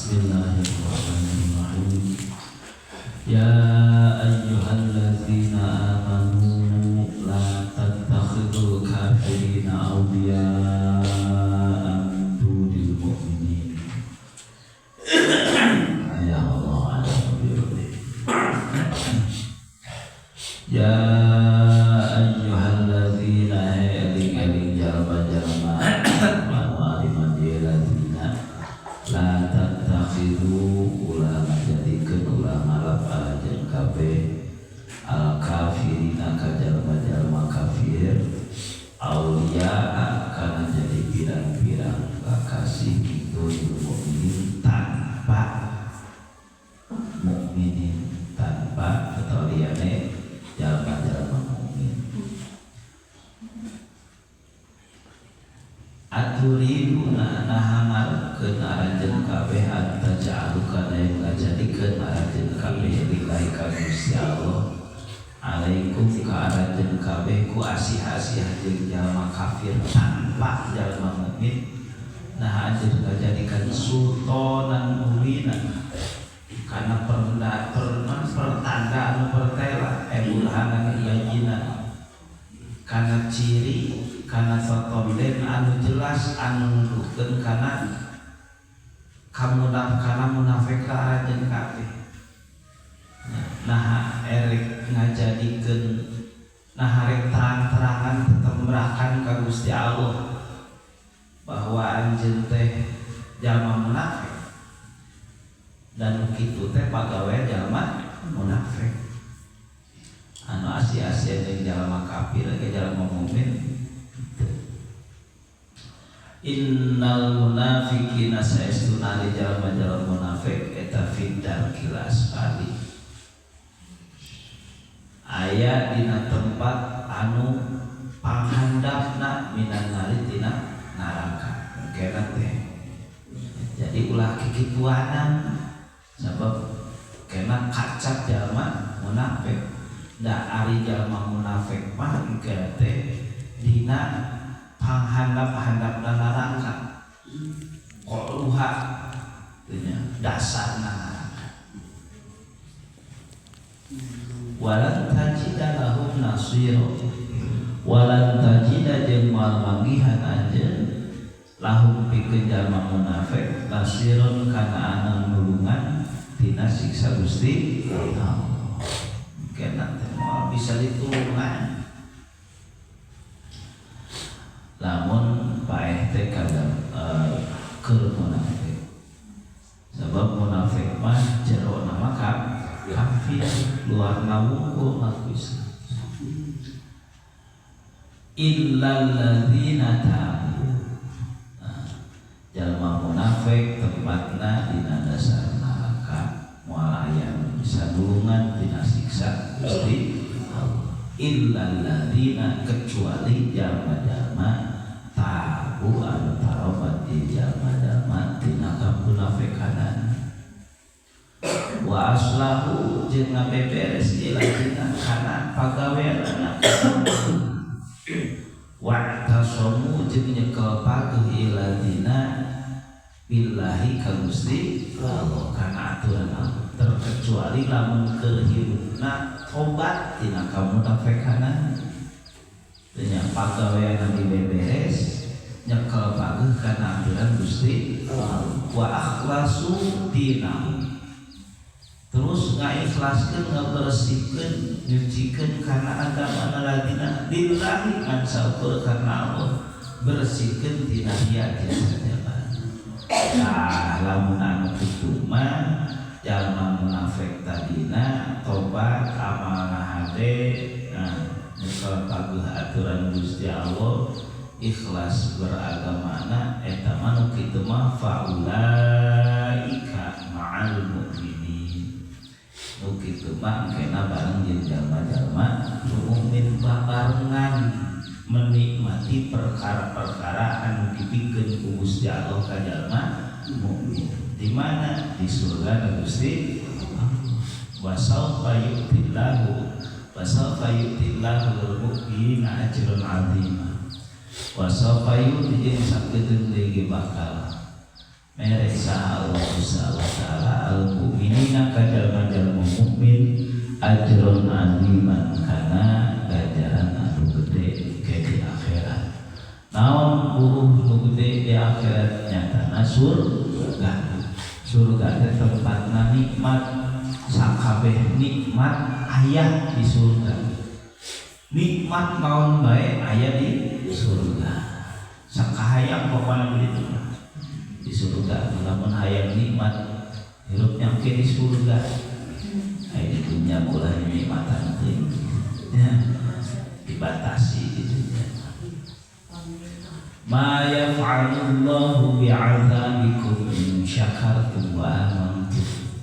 Bismillahirrahmanirrahim. Ya ayyuhalladzina amanu la tattakhidul kafirina awliya'a min dunil mu'minin. Ya Allah, ya ayyuhalladzina eling-eling jalma-jalma anu aliman ladina la tattakhidu ulah ngajadikeun ulah ngalap aranjeun kabeh al kafirina ka jalma-jalma kafir auliya kana jadi pirang-pirang kakasih itu mukminin tanpa mukminin tanpa atau liyane jalma-jalma mukmin. Aturiduna naha ngarepkeun aranjeun kabeh anta ja'alu kana yang ngajadikeun aranjeun kabeh lillahi ka Gusti Allah alaikum ka aranjeun kabeh ku asih-asih jeung jalma kafir tanpa jalma mukmin naha anjeun ngajadikeun sultanan mubina kana pertanda anu pertela burhanan bayina kana ciri kana totonden anu jelas anu nuduhkeun kana kamunaf kana munafik ka aranjeun kabeh. Nah erek ngajadikeun nah rek terang-terangan tetembrakan ka Gusti Allah bahwa anjeun teh jalma munafik dan kitu teh pagawean jalma munafik anu asih-asih jeung jalma kafir ge jalma mukmin. Innal munafiqina saestuna ari jalma-jalma munafik eta fid darkil asfali aya dina tempat anu panghandapna minan nari tina neraka mungkin teh. Jadi ulah kikituanan sabab kena kacap jalma munafik da ari jalma munafik mah engke teh dina panghandap-handapna neraka qoluha nya dasarna neraka. Walan tajida lahum nasira walan tajida jeung moal manggihan anjeun lahum pikeun jalma munafik nasirun kana anu nulungan tina siksa Gusti Allah. Kena teh moal bisa ditulungan lamun paeh teh kada keur munafik. Sabab munafik mah jerona mah kafir luarna wungkul ngaku Islam. Illal ladzina tabu. Jalma munafik tempatna dina dasar neraka moal aya nu bisa nulungan tina siksa Gusti Allah. Illal ladzina kecuali jalma-jalma tabu anu tarobat di jalma-jalma tina kamunafikanan wa aslahu jeung ngabeberes iladzina kana pagaweanana wa tasamu jeung nyekel pageuh iladzina billahi ka Gusti Allah kana aturan Allah terkecuali lamun keur hirupna tobat tina kamunafikanan nya pagaweanna dibeberes nyekel pageuh kana aturan Gusti Allah wa akhlasu dinahum terus ngaikhlaskeun ngabersihkeun nyucikeun kana agama ladina lillahi ngan saukur kana Allah bersihkeun tina riya tina. Nah lamun anu kitu mah jalma munafik tadina tobat amalna hade nah nyekel pageuh aturan Gusti Allah ikhlas beragamana eta mah nu kitu mah faulaika ma'al mu'minin nu kitu mah engkena bareng jeung jalma-jalma mukmin babarengan menikmati perkara-perkara anu dipikeun ku Gusti Allah ka jalma mukmin di mana di surga Gusti Allah. Wa saufa yu'tillahu wa saufa yu'tillahu lil mu'minina ajran 'azima wa saufa yu'ti jeung sakedeung deui bakal Mere saha Allah Subhanahu wa taala al mu'minina ka jalma-jalma mukmin ajron aziman kana ganjaran anu gede ke di akhirat. Naon buruh nu gede di akhirat nyatana surga. Surga teh tempatna nikmat, sakabeh nikmat aya di surga. Nikmat naon bae aya di surga. Sakahayang pokona begitu di surga. Lamun hayang nikmat hirup nyampe di surga. Aya di dunia ulah nikmatan teh ya, dibatasi di dunia. Ma yaf'alullahu bi'adzabikum in syakartum wa amantum.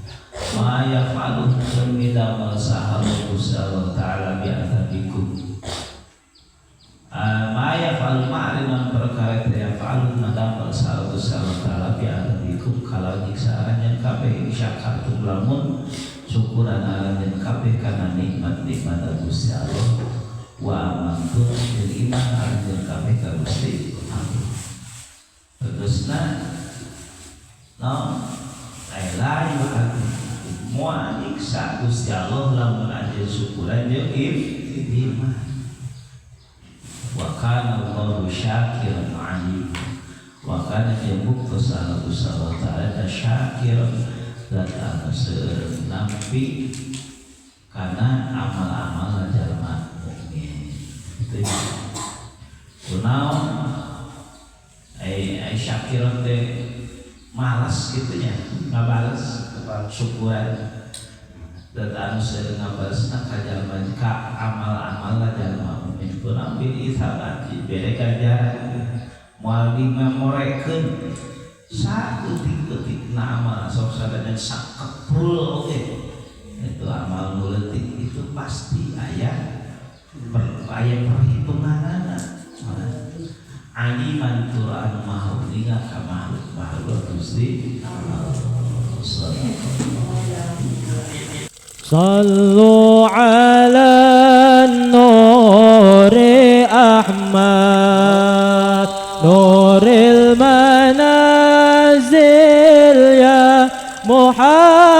Ma yaf'aluhu midamel saha Allah ta'ala bi'adzabikum. Ma yaf'alu ma'riman perkara yaf'alu nadamel saha Allah ta'ala bi'adzabikum kalau nyiksa aranjeun kabeh in syakartum lamun syukuran aranjeun kabeh kana nikmat-nikmat Gusti Allah wa amantum jeung iman aranjeun kabeh ka Gusti Allah. Terusna naon ay la yu'adzib moal nyiksa Gusti Allah lamun anjeun syukuran jeung iman. Wa kana Allahu syakiran alim. Wa kana jeung buktos Allah Ta'ala syakiran dan anu seueur nampi kana amal-amal jalma mukmin. Itu kunaon ai syakiran teh malas kitu nya, ngabales syukuran dan anu seueur ngabalesna ka jalma ka amal-amal jalma mukmin kunaon bil isabati bere ganjaran moal dimemorekeun saeutik-eutik na amal sok sadadan sakeprul oge itu amal nu leutik itu pasti aya aya perhitunganana. Aliman tur anu maha uninga ka makhluk-makhluk Gusti Allah. Sallu ala nuri Ahmad nuril manazil ya Muhammad.